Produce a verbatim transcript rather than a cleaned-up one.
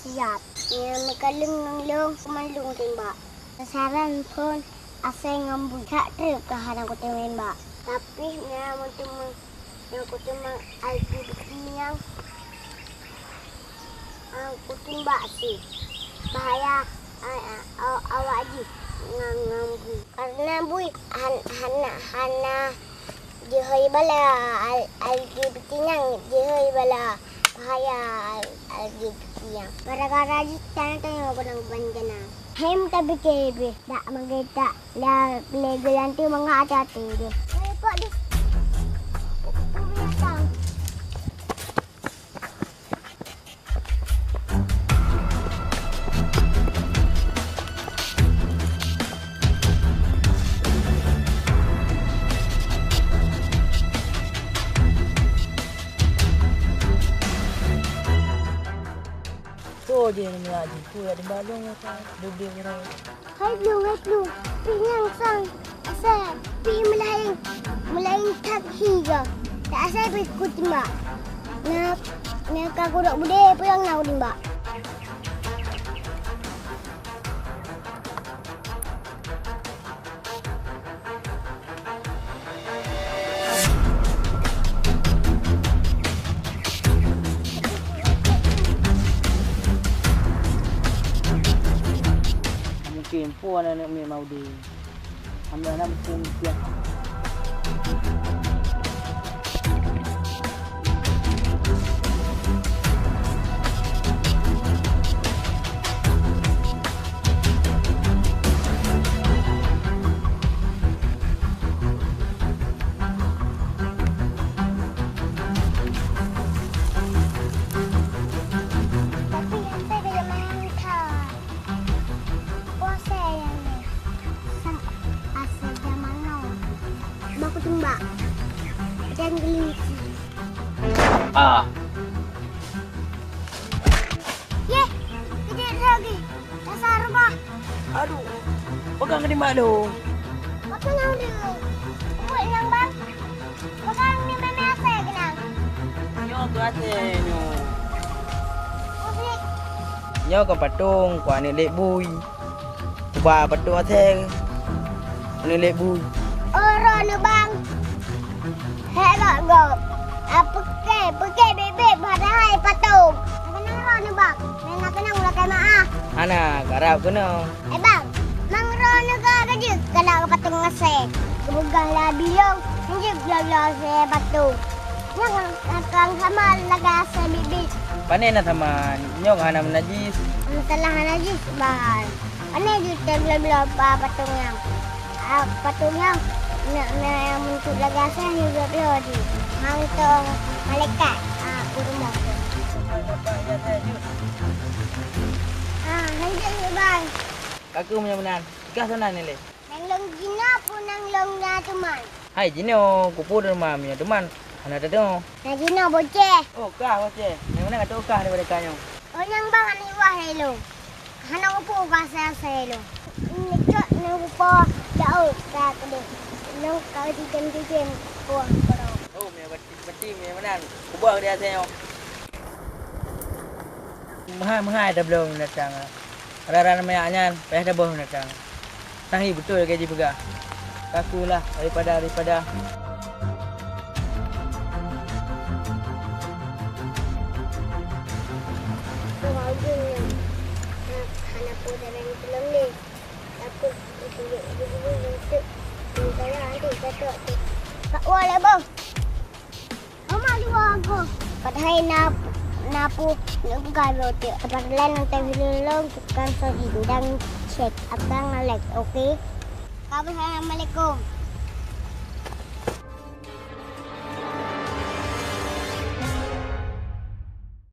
Siap. Nyang meukalon ngon lôn, keumalon tembak. Sasaran phon asai ngon bui. That treb ka hana kutem tembak. Tapi nyang meuteumé, nyang kutem L G B T nyang, ah, kutembak si bahaya, ah, ah, aw-, awak jih ngon, ngon bui. Karena bui han-, hana, hana jihôi bala, al-, L G B T nyang jihôi bala bahaya, al-, L G B T nyang. Gara-gara jih tanyoe keunong bencana. Hem tapike beh, dak meugetak, dah lé geulanteue mangat até-até deh. Hei, pok deh. Pok binatang. Toh jih nyan, jih tu yak di balong apa? Duduk orang. Hai Blue, hai Blue. Pih nyang sang asai pih meulaén, meulaén that hi ga. Tak asai pih kutimbak. Na, na ka kudok budé peue nyang na kutimbak. Mungkin pun aneuk miet Maudi. Ambil anak mungkin siap. Tapi ente kaya main gitar. Puasa yang ni. Sang asa zaman now. Baku tembak. Dan gelinci. Ah. Yeh, kejap lagi. Dasar rumah. Aduh, pegang kena mak lu. Apa yang dia? Buat yang bang. Pegang ni meme asai kenang. Nyoe keu asai nyoe. Musik. Nyoe keu patong, keu aneuk lek bui. Cuba patong asai. Aneuk lek bui. Oh, roh ni bang. Hek lok gob. Ah, peuke, peuke bebek padahai patong. Kenang roh ni bang. Nang kenang ulah kai maah. Hana, karab keunoe. Eh bang, mang roh ni ka keujeuet kana patong asai. Keubugah lah bilong, hanjeuet bla-bla asai patong. Nyang akan sama lagak asai bibit. Pane na sama, nyoe hana meunajis. Masalah najis, bang. Pane jeuet bla-bla pa patong nyang. Ah, patong nyang, na, na nyang meuntuk lagak asai ni bla-bla di. Hang tong malaikat, ah, u rumoh tu. Ah, hanjeuet, bang. Ka keuh meunyoe meunan, tikah sanan ilée. Nang lôn jinoe peue nang lôn na teuman? Hai jinoe, keupeue teuma meunyoe teuman hana teudeungoe? Na jinoe boceh. Oh, kah boceh. Nyang meunan ka teuka daripada kah nyoe. Oh, nyang bang aneuk wah lé lôn. Hana keupeue ka asai-asai lôn. Neujok neurupa jauh ka keudeh. Lôn ka tijem-tijem kuah keudroe. Oh, meunyoe Berarti meunan, kubah di atas nyoe. Meuhai-meuhai tabloe binatang. Rara manyak nyan payah tabloe binatang. Sang hi beutôi lagèe jipeugah. Kaku lah daripada, daripada. Hana peue sabe tulông lé. Takot dikuyuk ibu-ibu, untuk sementara adik datuk tu. Kak Wal, abang. Mama luar aku. Padahai na, na pu, nak buka roti. Tempat lain nonton video long, tukang sodi dan cek abang Alex, oke? Assalamualaikum.